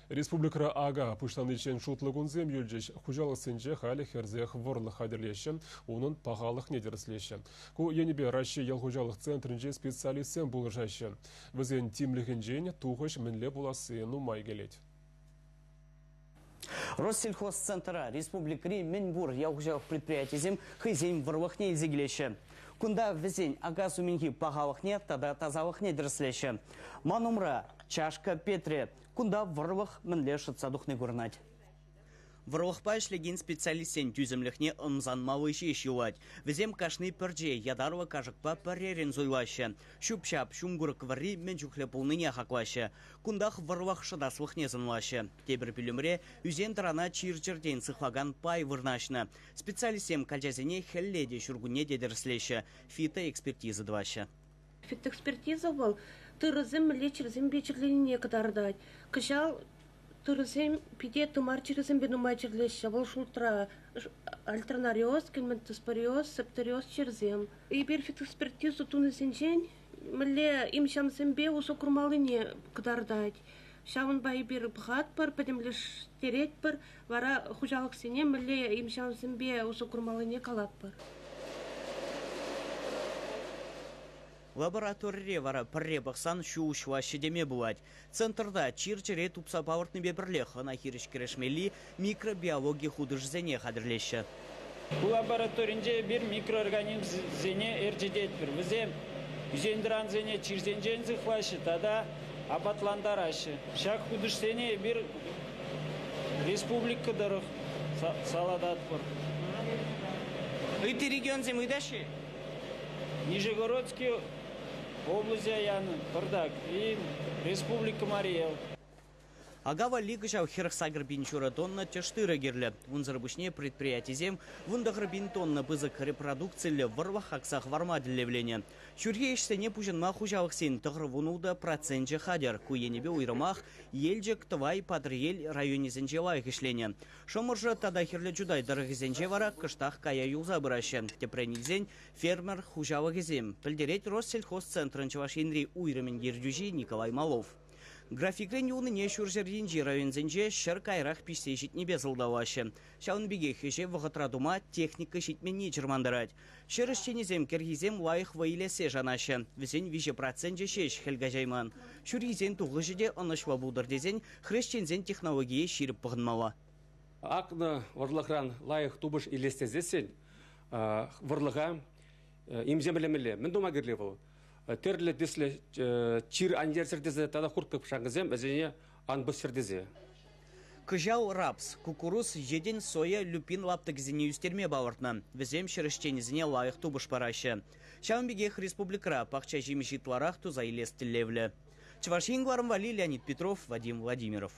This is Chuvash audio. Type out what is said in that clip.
Республикӑра ака пуҫланиччен шутлӑ кунсем юлчӗҫ. Хуҫалӑхсенче халӗ хӗрсех вӑрлӑх хатӗрлеҫҫӗ, унӑн пахалӑхне тӗрӗслеҫҫӗ. Ку енӗпе Раҫҫей ял хуҫалӑх центрӗнче специалистсем пулӑшаҫҫӗ. Вӗсен тимлӗхӗнчен тухӑҫ мӗнле пуласси нумай килет. Россельхозцентра республикӑри мӗнпур ял хуҫалӑх предприятийӗсем хӑйсен вӑрлӑхне илсе килеҫҫӗ. Кунта вӗсен ака умӗнхи пахалӑхне тата тасалӑхне тӗрӗслеҫҫӗ. Ман умра чашка Петре. Кунта вӑрлӑх мӗнле шӑтса тухни курӑнать. Вӑрлӑхпа ӗҫлекен специалистсен тӳсӗмлӗхне ӑмсанмалли ҫеҫ юлать. Вӗсем кашни пӗрче ятарлӑ кашӑкпа пӗрерӗн суйлаҫҫӗ. Ҫӳп-ҫап, ҫумкурӑк вӑрри мӗн чухлӗ пулнине хаклаҫҫӗ. Кунтах вӑрлӑх шӑтаслӑхне сӑнлаҫҫӗ. Тепӗр пӳлӗмре ӳсен-тӑрана чир-чӗртен сыхлакан пай вырнаҫнӑ. Специалистсем калчасене хӗлле те, ҫуркунне те тӗрӗслеҫҫӗ, фитоэкспертиза тӑваҫҫӗ. Фитоэкспертиза вӑл тырӑсем мӗнле чирсемпе чирленине кӑтартать. Кӑҫал тырӑсем пите тымар чирӗсемпе нумай чирлеҫҫӗ. Вӑл шултра альтернариоз, гельминтоспориоз, септориоз чирсем. Эпир фитоэкспертиза тунисенчен мӗнле им-ҫамсемпе усӑ курмаллине кӑтартать. Ҫавӑнпа эпир пӑхатпӑр, пӗтӗмлештеретпӗр, вара хуҫалӑхсене мӗнле им-ҫамсемпе усӑ курмаллине калатпӑр. Лабораторире вара пӗрре пӑхсан ҫу уҫлаҫҫӗ теме пулать. Центрта чир-чӗре тупса палӑртнипе пӗрлех ӑна хирӗҫ кӗрешмелли микробиологи хутӑшӗсене хатӗрлеҫҫӗ. Ку лабораторинче эпир микроорганизмсене ӗрчететпӗр. Вӗсем ӳсен-тӑрансене чирсенчен сыхлаҫҫӗ тата апатлантараҫҫӗ. Ҫак хутӑшсене эпир республика тӑрӑх салататпӑр. Ытти регионсем ыйтаҫҫӗ-и? Нижегородски облаҫе янӑ пӑртак и Республика Марий Эл. Ака валли кӑҫал 48 пин ҫурӑ тонна тӗш тырӑ кирлӗ. Унсӑр пуҫне предприятисем 19 пин тонна пысӑк репродукциллӗ вӑрлӑх акса хӑварма тӗллевленӗ. Ҫурхи ӗҫсене пуҫӑнма хуҫалӑхсен 96 проценчӗ хатӗр. Ку енӗпе уйрӑмах Елчӗк, Тӑвай, Патӑрьел районӗсенче лайӑх ӗҫленӗ. Шӑмӑршӑ тата Хӗрлӗ Чутай тӑрӑхӗсенче вара кӑштах кая юлса пыраҫҫӗ. Тӗпрен илсен, фермер хуҫалӑхӗсем, пӗлтерет Россельхозцентрӑн Чӑваш Енри уйрӑмӗн ертӳҫи Николай Малов. Графикрен юлнине ҫурҫӗр енчи районсенче ҫӗр каярах пиҫсе ҫитнипе сӑлтавлаҫҫӗ. Ҫавӑн пекех ӗҫе вӑхӑтра тума техника ҫитменни чӑрмантарать. Ҫӗр ӗҫченӗсем кӗрхисем лайӑх вӑй илессе шанаҫҫӗ. Вӗсен 3 проценчӗ ҫеҫ хӗл каҫайман. Ҫурхисен тухӑҫӗ те ӑнӑҫлӑ пултӑр тесен хресченсен технологие ҫирӗп пӑхӑнмалла. Акнӑ вӑрлӑхран лайӑх тупӑш илес тесессӗн вӑрлӑха имҫемлемелле. Мӗн тума кирлӗ вӑл? Тӗрлӗ тӗслӗ чир ан ерсӗр тесе тата хурт-кӑпшанкӑсем вӗсене ан пӑсчӑр тесе. Кӑҫал рапс, куккурус, йӗтӗн, соя, люпин лаптӑкӗсене ӳстерме палӑртнӑ. Вӗсем ҫӗр ӗҫченӗсене лайӑх тупӑш параҫҫӗ. Ҫавӑн пекех республикӑра пахча ҫимӗҫ ытларах туса илес тӗллевлӗ. Чӑваш Ен кӑларӑм валли Леонид Петров, Вадим Владимиров.